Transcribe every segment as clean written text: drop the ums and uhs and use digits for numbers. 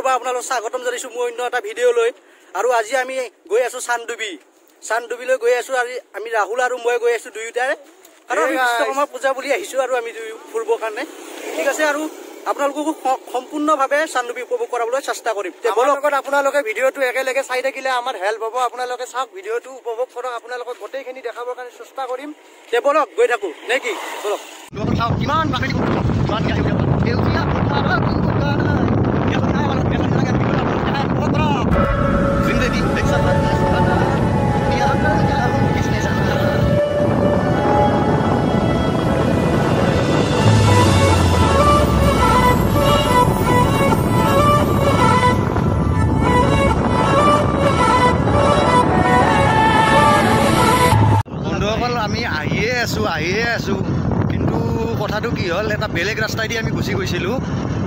পুনৰবাৰ আপোনালোক স্বাগতম জনাইছোঁ মোৰ অন্য এটা ভিডিঅ'লৈ। আৰু আজি আমি গৈ আছোঁ চানডুবি, চানডুবিলৈ গৈ আছোঁ। আজি আমি ৰাহুল আৰু মই গৈ আছোঁ দুয়োটাই, কাৰণ আমি বিশ্বকৰ্মা পূজা বুলি আহিছোঁ আৰু আমি দুয়ো ফুৰিবৰ কাৰণে। ঠিক আছে, আৰু আপোনালোককো সম্পূৰ্ণভাৱে চানডুবি উপভোগ কৰাবলৈ চেষ্টা কৰিম। লগত আপোনালোকে ভিডিঅ'টো একেলগে চাই থাকিলে আমাৰ হেল্প হ'ব। আপোনালোকে চাওক, ভিডিঅ'টো উপভোগ কৰক, আপোনালোকক গোটেইখিনি দেখাবৰ কাৰণে চেষ্টা কৰিম। তে বলক গৈ থাকোঁ নে কি, বলক। কিমান প্ৰাকৃতিক আমি আহিয়ে আছোঁ, কিন্তু কথাটো কি হ'ল, এটা বেলেগ ৰাস্তাইদি আমি গুচি গৈছিলোঁ।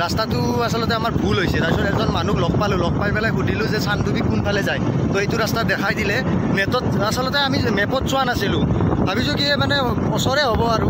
ৰাস্তাটো আচলতে আমাৰ ভুল হৈছে। তাৰপিছত এজন মানুহক লগ পালোঁ, লগ পাই পেলাই সুধিলোঁ যে চানডুবি কোনফালে যায়, তো এইটো ৰাস্তা দেখাই দিলে। নেটত আচলতে আমি মেপত চোৱা নাছিলোঁ, ভাবিছোঁ কি মানে ওচৰে হ'ব আৰু।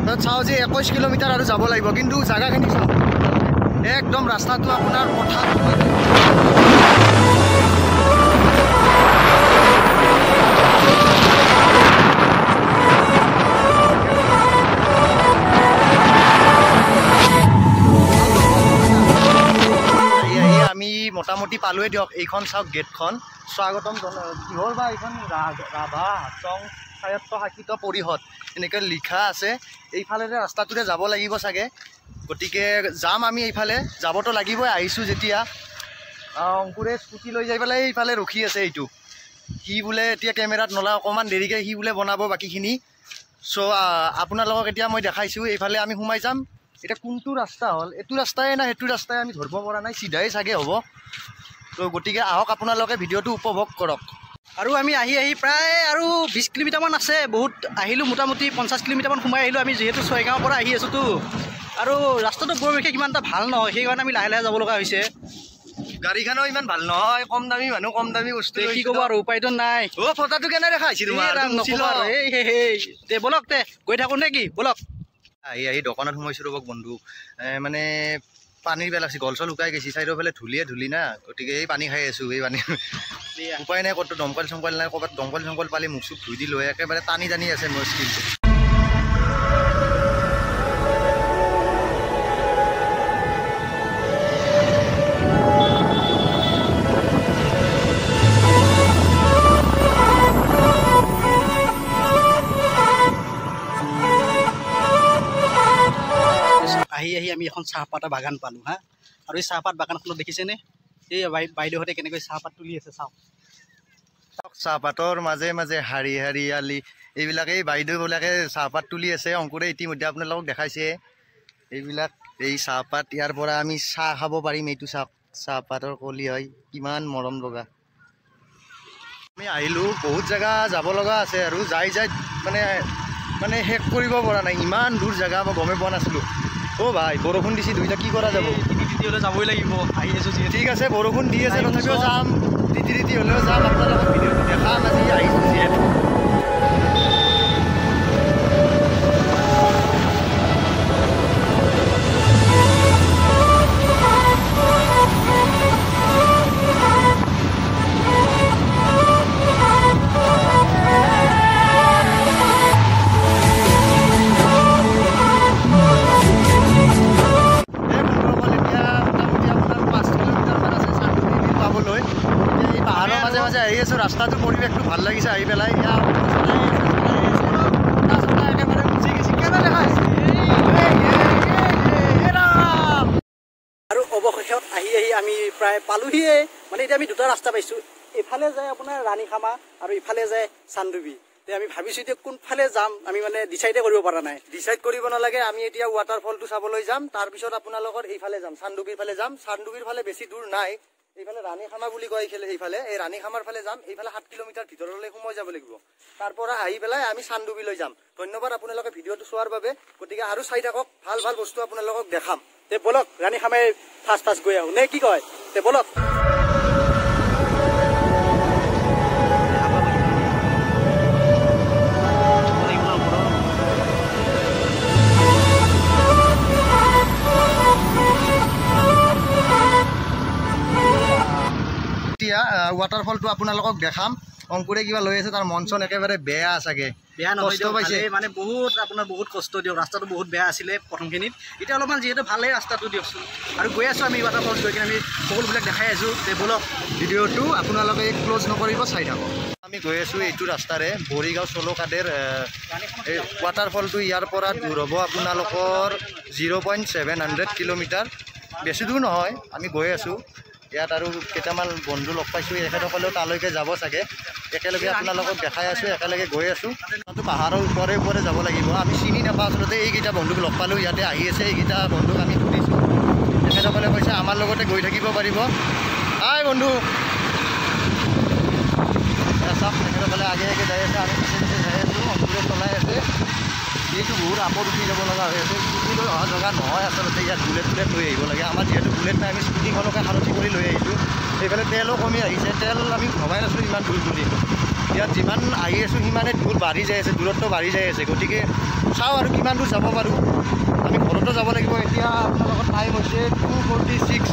তাত চাওঁ যে 21 কিলোমিটাৰ আৰু যাব লাগিব, কিন্তু জেগাখিনি চাওঁ একদম ৰাস্তাটো আপোনাৰ পথাৰ। মোটামুটি পালোৱে দিয়ক। এইখন চাওক গেটখন, স্বাগতম কিহৰ বা এইখন ৰাভা হাছং স্বায়ত্ত শাসিত পৰিষদ এনেকৈ লিখা আছে। এইফালেৰে ৰাস্তাটোৰে যাব লাগিব চাগে, গতিকে যাম আমি এইফালে, যাবতো লাগিবই, আহিছোঁ যেতিয়া। অংকুৰে স্কুটি লৈ যাই পেলাই এইফালে ৰখি আছে। এইটো সি বোলে এতিয়া কেমেৰাত নলা, অকণমান দেৰিকৈ সি বোলে বনাব বাকীখিনি। চ' আপোনালোকক এতিয়া মই দেখাইছোঁ, এইফালে আমি সোমাই যাম। এতিয়া কোনটো ৰাস্তা হ'ল, এইটো ৰাস্তাই না সেইটো ৰাস্তাই আমি ধৰিব পৰা নাই, চিধাই চাগে হ'ব। তো গতিকে আহক আপোনালোকে ভিডিঅ'টো উপভোগ কৰক। আৰু আমি আহি আহি প্ৰায় আৰু 20 কিলোমিটাৰমান আছে, বহুত আহিলোঁ, মোটামুটি 50 কিলোমিটাৰমান সোমাই আহিলোঁ আমি, যিহেতু ছয়গাঁৱৰ পৰা আহি আছোঁতো। আৰু ৰাস্তাটো বৰ বিশেষ ইমান এটা ভাল নহয়, সেইকাৰণে আমি লাহে লাহে যাব লগা হৈছে। গাড়ীখনো ইমান ভাল নহয়, কম দামী মানুহ, কম দামী বস্তু, কি ক'ব আৰু, উপায়তো নাই। অ' ফটাটো কেনে দেখা হৈছে তোমাৰ? তে বলক, তে গৈ থাকোঁ নে কি, বলক। আহি আহি দোকানত সোমাইছোঁ ৰ'বক বন্ধু, মানে পানীৰ বেল আছে, গল চল শুকাই গৈছে, চাইডৰ ফালে ধূলিয়ে ধূলি না, গতিকে এই পানী খাই আছোঁ। এই পানী উপায় নাই, ক'তো দমকল চমকল নাই, ক'ৰবাত দমকল চমকল পালি মুখ চুখ ধুই দিলোঁ, একেবাৰে টানি টানি আছে মোৰ স্কিনটো। আহি আহি আমি এখন চাহপাতৰ বাগান পালোঁ হা। আৰু এই চাহপাত বাগানখনত দেখিছেনে এই বাইদেউহঁতে কেনেকৈ চাহপাত তুলি আছে চাওক। চাহপাতৰ মাজে মাজে শাৰী শাৰী আলি এইবিলাক এই বাইদেউবিলাকে চাহপাত তুলি আছে। অংকুৰে ইতিমধ্যে আপোনালোকক দেখাইছে এইবিলাক এই চাহপাত। ইয়াৰ পৰা আমি চাহ খাব পাৰিম। এইটো চাহ চাহপাতৰ কলি হয়, কিমান মৰম লগা। আমি আহিলোঁ, বহুত জেগা যাব লগা আছে আৰু যাই যাই মানে মানে শেষ কৰিব পৰা নাই, ইমান দূৰ জেগা মই গমেই পোৱা নাছিলোঁ। অ' ভাই বৰষুণ দিছে, দুইটা কি কৰা যাব, তিতি হ'লে যাবই লাগিব, আহি আছোঁ যিহেতু। ঠিক আছে, বৰষুণ দি আছে তথাপিও যাম, তিতি তিতি হ'লেও যাম, আপোনালোকক ভিডিঅ'টো দেখাম আজি আহিছোঁ যিহেতু। ৰাস্তাটোৰ পৰিৱেশটো ভাল লাগিছে আহি পেলাই। আৰু অৱশেষত আহি আহি আমি প্ৰায় পালোহিয়ে। মানে এতিয়া আমি দুটা ৰাস্তা পাইছোঁ, এইফালে যায় আপোনাৰ ৰাণীখামা আৰু ইফালে যায় চানডুবি। আমি ভাবিছোঁ এতিয়া কোনফালে যাম, আমি মানে ডিচাইডে কৰিব পৰা নাই। ডিচাইড কৰিব নালাগে, আমি এতিয়া ৱাটাৰফলটো চাবলৈ যাম, তাৰপিছত আপোনালোকৰ এইফালে যাম, চানডুবিৰ ফালে যাম। চানডুবিৰ ফালে বেছি দূৰ নাই, এইফালে ৰাণীখামা বুলি কয়, এইফালে এই ৰাণীখামাৰ ফালে যাম। এইফালে 7 কিলোমিটাৰ ভিতৰলৈ সোমাই যাব লাগিব, তাৰ পৰা আহি পেলাই আমি চানডুবিলৈ যাম। ধন্যবাদ আপোনালোকে ভিডিঅ'টো চোৱাৰ বাবে। গতিকে আৰু চাই থাকক, ভাল ভাল বস্তু আপোনালোকক দেখাম। তে বলক ৰাণীখামাই ফাৰ্ষ্ট ফাৰ্ষ্ট গৈ আহোঁ নে কি কয়, তে বলক। ৱাটাৰফলটো আপোনালোকক দেখাম। অংকুৰে কিবা লৈ আছে, তাৰ মন চন একেবাৰে বেয়া চাগে। বেয়া নহয়, পাইছে মানে বহুত আপোনাৰ বহুত কষ্ট দিয়ক। ৰাস্তাটো বহুত বেয়া আছিলে প্ৰথমখিনিত, এতিয়া অলপমান যিহেতু ভালেই ৰাস্তাটো দিয়কচোন। আৰু গৈ আছোঁ আমি ৱাটাৰফলছ গৈ কিনে আমি সকলোবিলাক দেখাই আছোঁ। ব'লক, ভিডিঅ'টো আপোনালোকে ক্ল'জ নকৰিব, চাই থাকক। আমি গৈ আছোঁ এইটো ৰাস্তাৰে বৰিগাঁও চলকাদেৰ এই ৱাটাৰফলটো ইয়াৰ পৰা দূৰ হ'ব আপোনালোকৰ 0.700 কিলোমিটাৰ, বেছি দূৰ নহয়। আমি গৈ আছোঁ ইয়াত আৰু কেইটামান বন্ধু লগ পাইছোঁ, এখেতসকলেও তালৈকে যাব চাগে। একেলগে আপোনালোকক দেখাই আছোঁ, একেলগে গৈ আছোঁ। পাহাৰৰ ওপৰে ওপৰে যাব লাগিব, আমি চিনি নাপাওঁ আচলতে। এইকেইটা বন্ধুক লগ পালোঁ, ইয়াতে আহি আছে। এইকেইটা বন্ধুক আমি সুধিছোঁ, তেখেতসকলে কৈছে আমাৰ লগতে গৈ থাকিব পাৰিব। হাই বন্ধু, চাওক তেখেতসকলে আগে আগে যাই আছে, আমি পিছে পিছে যাই আছোঁ। অংকুৰে চলাই আছে, যিহেতু বহুত আপত উঠি যাব লগা হৈ আছে। স্কুটি লৈ অহা জেগা নহয় আচলতে, ইয়াত বুলেট বুলেট লৈ আহিব লাগে। আমাৰ যিহেতু বুলেট নাই, আমি স্কুটিখনকে সাৰথি কৰি লৈ আহিছোঁ। এইফালে তেলো কমি আহিছে, তেল আমি ভবাই নাছিলোঁ ইমান দূৰ বুলি। ইয়াত যিমান আহি আছোঁ সিমানে দূৰ বাঢ়ি যাই আছে, দূৰত্ব বাঢ়ি যাই আছে। গতিকে চাওঁ আৰু কিমান দূৰ যাব পাৰোঁ। আমি ঘৰতো যাব লাগিব। এতিয়া আপোনালোকৰ টাইম হৈছে 2:46।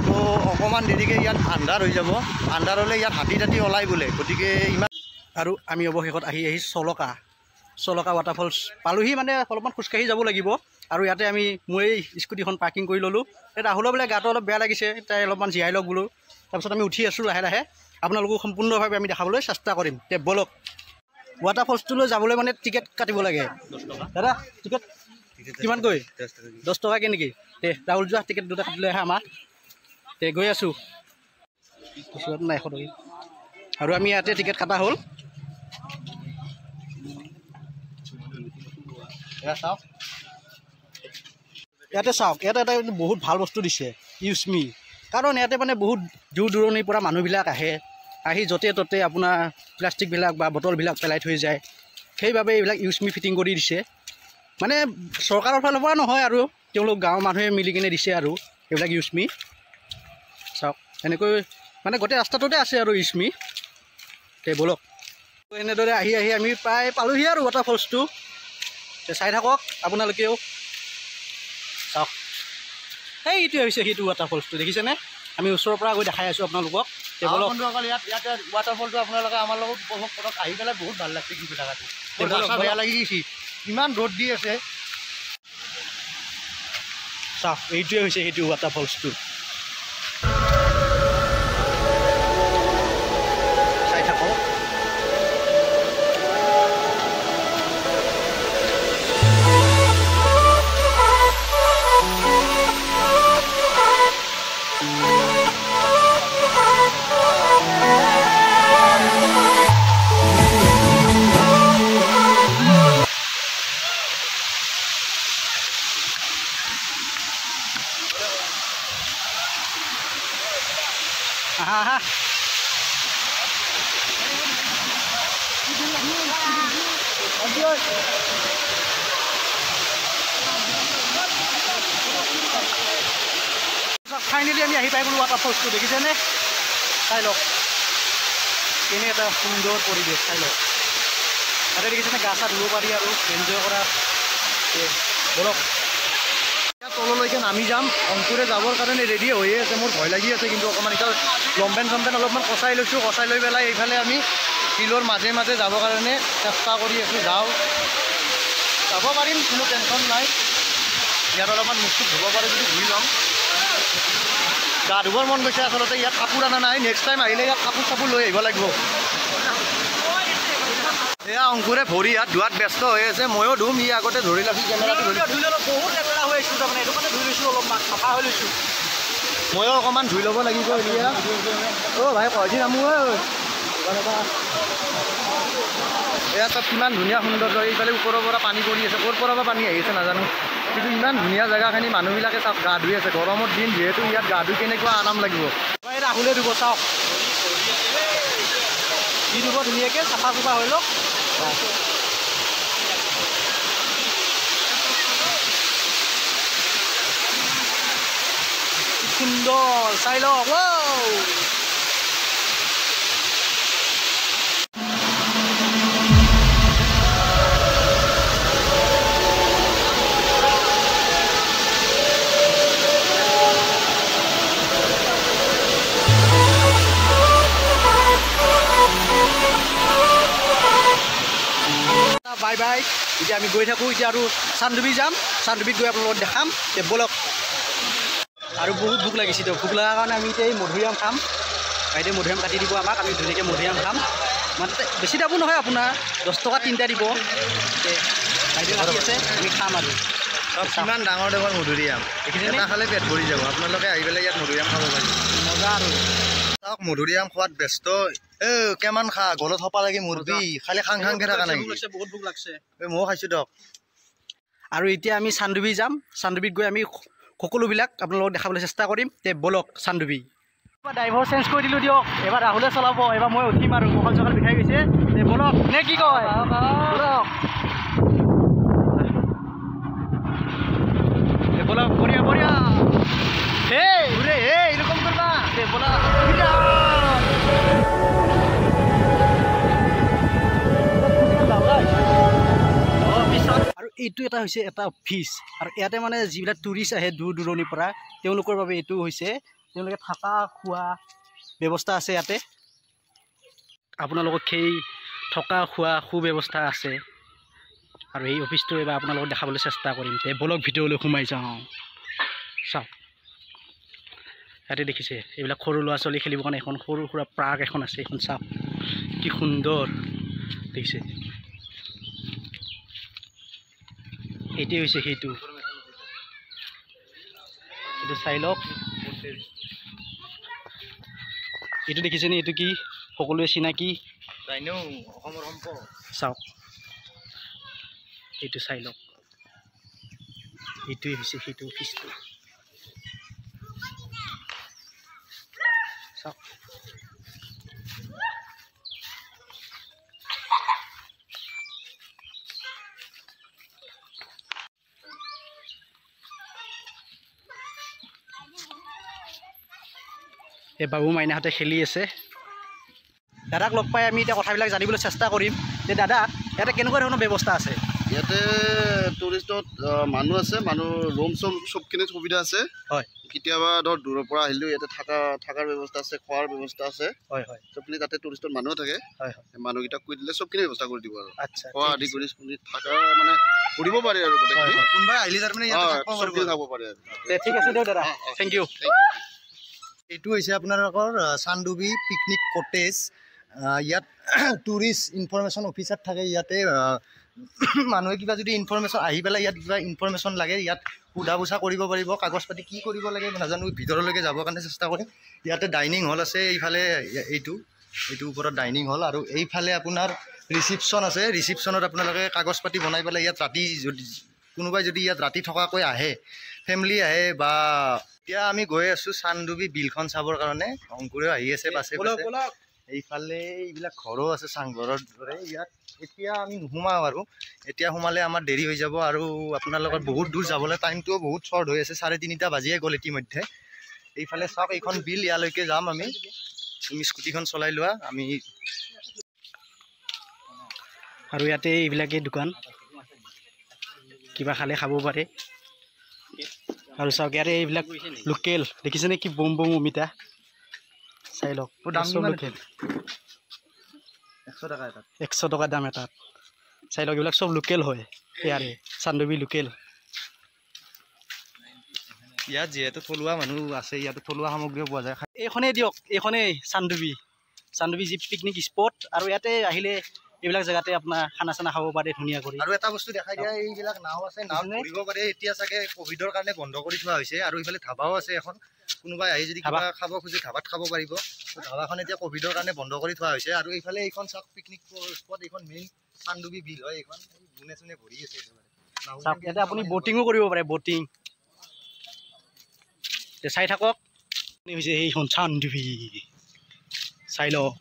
তো অকণমান দেৰিকৈ ইয়াত আন্ধাৰ হৈ যাব, আন্ধাৰ হ'লে ইয়াত হাতী তাতী ওলাই বোলে। গতিকে ইমান আৰু আমি অৱশেষত আহি আহি চলকা ৱাটাৰফলছ পালোহি। মানে অলপমান খোজকাঢ়ি যাব লাগিব। আৰু ইয়াতে আমি মোৰ এই স্কুটিখন পাৰ্কিং কৰি ল'লোঁ। এই ৰাহুলৰ বোলে গাটো অলপ বেয়া লাগিছে, তাই অলপমান জীয়াই লওক বোলো। তাৰপিছত আমি উঠি আছোঁ লাহে লাহে, আপোনালোকো সম্পূৰ্ণভাৱে আমি দেখাবলৈ চেষ্টা কৰিম। তে ব'লক, ৱাটাৰফলছটোলৈ যাবলৈ মানে টিকেট কাটিব লাগে। দাদা টিকেট কিমানকৈ? 10 টকাকৈ নেকি? তে ৰাহুল যোৱা, টিকেট দুটা কাটি লৈ আহা আমাৰ। তে গৈ আছোঁ, নাই 100 টকা। আৰু আমি ইয়াতে টিকেট কটা হ'ল। ইয়াতে চাওক, ইয়াতে এটা বহুত ভাল বস্তু দিছে, ইউজ মি। কাৰণ ইয়াতে মানে বহুত দূৰ দূৰণিৰ পৰা মানুহবিলাক আহে, আহি য'তে ত'তে আপোনাৰ প্লাষ্টিকবিলাক বা বটলবিলাক পেলাই থৈ যায়। সেইবাবে এইবিলাক ইউজ মি ফিটিং কৰি দিছে। মানে চৰকাৰৰ ফালৰ পৰা নহয় আৰু তেওঁলোক গাঁৱৰ মানুহে মিলি কিনে দিছে আৰু এইবিলাক ইউজ মি। চাওক এনেকৈ মানে গোটেই ৰাস্তাটোতে আছে আৰু ইউজ মি। তে ব'লক, এনেদৰে আহি আহি আমি প্ৰায় পালোহি আৰু ৱাটাৰফলছটো। চাই থাকক আপোনালোকেও। চাওক, সেইটোৱে হৈছে সেইটো ৱাটাৰফলছটো, দেখিছেনে? আমি ওচৰৰ পৰা গৈ দেখাই আছোঁ আপোনালোকক। বন্ধুসকল, ইয়াতে ৱাটাৰফলটো আপোনালোকে আমাৰ লগত উপভোগ কৰক। আহি পেলাই বহুত ভাল লাগছে, কিন্তু জেগাটো বেয়া লাগি গৈছে, ইমান ৰ'দ দি আছে। চাওক, এইটোৱে হৈছে সেইটো ৱাটাৰফলছটো। চাই থাকক। আহা, ফাইনেলি আমি আহি পাই গ'লোঁ ৱাটাৰফলছটো, দেখিছেনে? চাই লওক কেনে এটা সুন্দৰ পৰিৱেশ, চাই লওক। তাতে দেখিছেনে গা চা ধুব পাৰি আৰু এনজয় কৰা। ব'লক, তললৈকে নামি যাম। অংকুৰে যাবৰ কাৰণে ৰেডি হৈয়ে আছে, মোৰ ভয় লাগি আছে কিন্তু অকণমান। এতিয়া লম্পেন চম্পেন অলপমান কচাই লৈছোঁ, কচাই লৈ পেলাই এইফালে আমি শিলৰ মাজে মাজে যাবৰ কাৰণে চেষ্টা কৰি আছোঁ। যাব পাৰিম, কোনো টেনশ্যন নাই। ইয়াত অলপমান মুখটো ধুব পাৰোঁ যদি ধুই ল'ম। গা ধুবৰ মন গৈছে আচলতে, ইয়াত কাপোৰ অনা নাই। নেক্সট টাইম আহিলে ইয়াত কাপোৰ চাপোৰ লৈ আহিব লাগিব। এয়া অংকুৰে ভৰি হাত ধোৱাত ব্যস্ত হৈ আছে, ময়ো ধুম। ই আগতে ধৰি ৰাখি কেমেৰাটো ধুই ল'লোঁ, বহুত লেতেৰা হৈ আছিলোঁ তাৰমানে, সেইটো কাৰণে ধুই লৈছোঁ, অলপমান চাফা হৈ লৈছোঁ। ময়ো অকণমান ধুই ল'ব লাগিব এতিয়া। অ' ভাই কয়দি নামো। এয়া চব কিমান ধুনীয়া সৌন্দৰ্য। এইফালে ওপৰৰ পৰা পানী পৰি আছে, ক'ৰ পৰা বা পানী আহিছে নাজানো, কিন্তু ইমান ধুনীয়া জেগাখিনি মানুহবিলাকে চাওক গা ধুই আছে। গৰমৰ দিন যিহেতু ইয়াত গা ধুই কেনেকুৱা আৰাম লাগিব। ৰাহুলে ধুব, চাওক দি ধুব ধুনীয়াকৈ, চাফা চুফা হৈ লওক। সুন্দৰ, চাই লওক। এতিয়া আমি গৈ থাকোঁ। এতিয়া আৰু চান্দুবি যাম, চান্দুবিত গৈ আপোনালোকক দেখাম। ব'লক। আৰু বহুত ভোক লাগিছে, তো ভোক লগাৰ কাৰণে আমি এতিয়া এই মধুৰিআম খাম। বাইদেউ মধুৰিআম কাটি দিব আমাক, আমি ধুনীয়াকৈ মধুৰিআম খাম। মানে বেছি দামো নহয়, আপোনাৰ 10 টকা 3টা দিব। বাইদেউ কাটি আছে, আমি খাম। আৰু কিমান ডাঙৰ ডাঙৰ মধুৰিআম, এটা খালে পেট ভৰি যাব। আপোনালোকে আহি পেলাই ইয়াত মধুৰিআম খাব পাৰিব, মজা। আৰু চাওক মধুৰিআম খোৱাত ব্যস্ত। এ কিমান খা, গলত সপা লাগি মৰবি, খালি খাং খাংকে থকা নাই। বহুত ভোক লাগছে, ময়ো খাইছোঁ দিয়ক। আৰু এতিয়া আমি চান্দুবি যাম। চান্দুবিত গৈ আমি সকলোবিলাক আপোনালোকক দেখাবলৈ চেষ্টা কৰিম। তে ব'লক চান্দুবি। ড্ৰাইভাৰ চেঞ্জ কৰি দিলোঁ দিয়ক, এবাৰ ৰাহুলে চলাব, এবাৰ মই উঠিম। আৰু কঁকাল চকাল বিষাই গৈছে। তে ব'লক নে কি কয়, ব'লক ব'লক। বঢ়িয়া বঢ়িয়া। হে হে এরকম করবা। তে ব'লক। আৰু এইটো এটা হৈছে এটা অফিচ, আৰু ইয়াতে মানে যিবিলাক টুৰিষ্ট আহে দূৰ দূৰণিৰ পৰা, তেওঁলোকৰ বাবে এইটো হৈছে তেওঁলোকে থকা খোৱা ব্যৱস্থা আছে ইয়াতে। আপোনালোকক সেই থকা খোৱা সুব্যৱস্থা আছে। আৰু এই অফিচটো এবাৰ আপোনালোকক দেখাবলৈ চেষ্টা কৰিম। তে ব'লক ভিতৰলৈ সোমাই যাওঁ। চাওক ইয়াতে দেখিছে এইবিলাক সৰু ল'ৰা ছোৱালী খেলিবৰ কাৰণে এখন সৰু সুৰা পাৰ্ক এখন আছে। এইখন চাওক কি সুন্দৰ দেখিছে। এইটোৱে হৈছে সেইটো, এইটো চাই লওক। এইটো দেখিছেনে? এইটো কি সকলোৱে চিনাকি, চাওক এইটো চাই লওক। এইটোৱে হৈছে সেইটো অফিচটো। চাওক এই বাবু মাইনাহঁতে খেলি আছে। দাদাক লগ পাই আমি এতিয়া কথাবিলাক জানিবলৈ চেষ্টা কৰিম। যে দাদা, ইয়াতে কেনেকুৱা ধৰণৰ ব্যৱস্থা আছে? ইয়াতে টুৰিষ্টত মানুহ আছে, মানুহ ৰুম চুম চবখিনি সুবিধা আছে। হয়, কেতিয়াবা ধৰ দূৰৰ পৰা আহিলেও ইয়াতে থকাৰ ব্যৱস্থা আছে, খোৱাৰ ব্যৱস্থা আছে। হয় হয়, চবখিনি তাতে টুৰিষ্টত মানুহ থাকে। হয় হয়, মানুহকেইটাক কৈ দিলে চবখিনি ব্যৱস্থা কৰি দিব। আৰু আচ্ছা, খোৱা আদি কৰি থকা মানে ঘূৰিব পাৰি আৰু গোটেইখিনি। কোনোবাই আহিলে তাৰমানে ইয়াতে থাকিব পাৰে আৰু। ঠিক আছে দিয়ক দাদা, thank U. এইটো হৈছে আপোনালোকৰ চান্দুবি পিকনিক কটেজ। ইয়াত টুৰিষ্ট ইনফৰমেশ্যন অফিচাৰ থাকে। ইয়াতে মানুহে কিবা যদি ইনফৰমেশ্যন আহি পেলাই ইয়াত কিবা ইনফৰমেশ্যন লাগে, ইয়াত সোধা পোছা কৰিব পাৰিব। কাগজ পাতি কি কৰিব লাগে নাজানো, ভিতৰলৈকে যাবৰ কাৰণে চেষ্টা কৰিম। ইয়াতে ডাইনিং হল আছে, এইফালে এইটো ওপৰত ডাইনিং হল। আৰু এইফালে আপোনাৰ ৰিচিপশ্যন আছে। ৰিচিপশ্যনত আপোনালোকে কাগজ পাতি বনাই পেলাই ইয়াত ৰাতি যদি কোনোবাই যদি ইয়াত ৰাতি থকাকৈ আহে, ফেমিলি আহে বা। এতিয়া আমি গৈ আছোঁ চান্দুবি বিলখন চাবৰ কাৰণে। অংকুৰেও আহি আছে পাছে পাছে। এইফালে এইবিলাক ঘৰো আছে চাংঘৰৰ দৰে। ইয়াত এতিয়া আমি নোসোমাওঁ আৰু, এতিয়া সোমালে আমাৰ দেৰি হৈ যাব। আৰু আপোনালোকৰ বহুত দূৰ যাবলৈ টাইমটোও বহুত শ্বৰ্ট হৈ আছে, 3:30 বাজিয়ে গ'ল ইতিমধ্যে। এইফালে চাওক এইখন বিল, ইয়ালৈকে যাম আমি। তুমি স্কুটিখন চলাই লোৱা, আমি। আৰু ইয়াতে এইবিলাকেই দোকান, কিবা খালে খাব পাৰে। আৰু চাওক ইয়াতে এইবিলাক লোকেল দেখিছেনে কি বম বম অমিতা, চাই লওক। লোকেল 100 টকা দাম এটাত। চাই লওক এইবিলাক চব লোকেল হয় ইয়াৰে, চান্দুবি লোকেল। ইয়াত যিহেতু থলুৱা মানুহ আছে, ইয়াতে থলুৱা সামগ্ৰীও পোৱা যায়। এইখনেই দিয়ক, এইখনেই চান্দুবি, চান্দুবি যি পিকনিক স্পট। আৰু ইয়াতে আহিলে এইবিলাক জেগাতে আপোনাৰ খানা চানা খাব পাৰে ধুনীয়া কৰি। আৰু এটা বস্তু দেখাই দিয়া, এইবিলাক নাও আছে, নাও ঘূৰিব পাৰে। এতিয়া চাগে কভিডৰ কাৰণে বন্ধ কৰি থোৱা হৈছে। আৰু ইফালে ধাবাও আছে এখন, কোনোবাই আহি যদি কিবা খাব খোজে ধাবাত খাব পাৰিব। ধাবাখন এতিয়া কভিডৰ কাৰণে বন্ধ কৰি থোৱা হৈছে। আৰু এইফালে এইখন চাওক পিকনিক স্পট, এইখন মেইন চান্দুবি বিল হয়। এইখন গুণে চুনে ভৰি আছে একেবাৰে। ইয়াতে আপুনি ব'টিঙো কৰিব পাৰে, ব'টিং। চাই থাকক, হৈছে এইখন চান্দুবি, চাই লওক।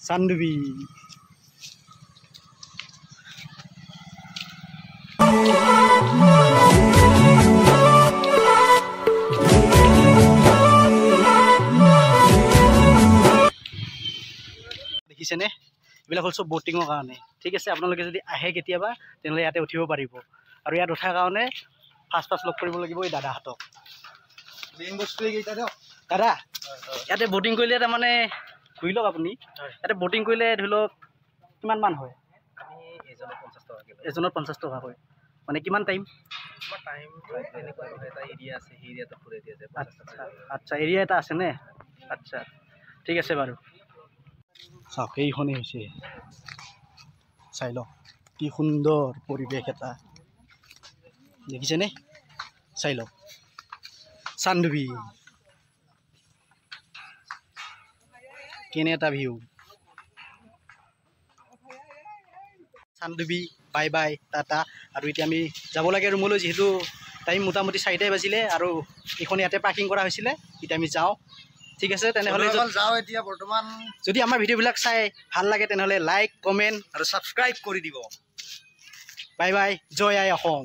চান্দুবি। দেখিছেনে এইবিলাক হ'ল চব ব'টিঙৰ কাৰণে। ঠিক আছে, আপোনালোকে যদি আহে কেতিয়াবা তেনেহ'লে ইয়াতে উঠিব পাৰিব। আৰু ইয়াত উঠাৰ কাৰণে ফাৰ্ষ্ট লগ কৰিব লাগিব এই দাদাহঁতক। মেইন বস্তু এইকেইটা দিয়ক। দাদা, ইয়াতে ব'টিং কৰিলে তাৰমানে ঘূৰি লওক আপুনি। ইয়াতে ব'টিং কৰিলে ধৰি লওক কিমানমান হয়? এজনত 50 টকাকৈ। মানে কিমান টাইম? আচ্ছা, এৰিয়া এটা আছেনে? আচ্ছা, ঠিক আছে বাৰু। চাওক, এইখনেই হৈছে, চাই লওক কি সুন্দৰ পৰিৱেশ এটা, দেখিছেনে? চাই লওক চানডুবি, কেনে এটা view. Chandubi bye bye tata. আৰু এতিয়া আমি যাব লাগে ৰুমলৈ, যিহেতু টাইম মোটামুটি 4টাই বাজিলে আৰু এইখন ইয়াতে পাৰ্কিং কৰা হৈছিলে। এতিয়া আমি যাওঁ, ঠিক আছে? তেনেহ'লে যাওঁ এতিয়া বৰ্তমান। যদি আমাৰ ভিডিঅ'বিলাক চাই ভাল লাগে তেনেহ'লে লাইক, কমেণ্ট আৰু ছাবস্ক্ৰাইব কৰি দিব। বাই বাই, জয় আই অসম।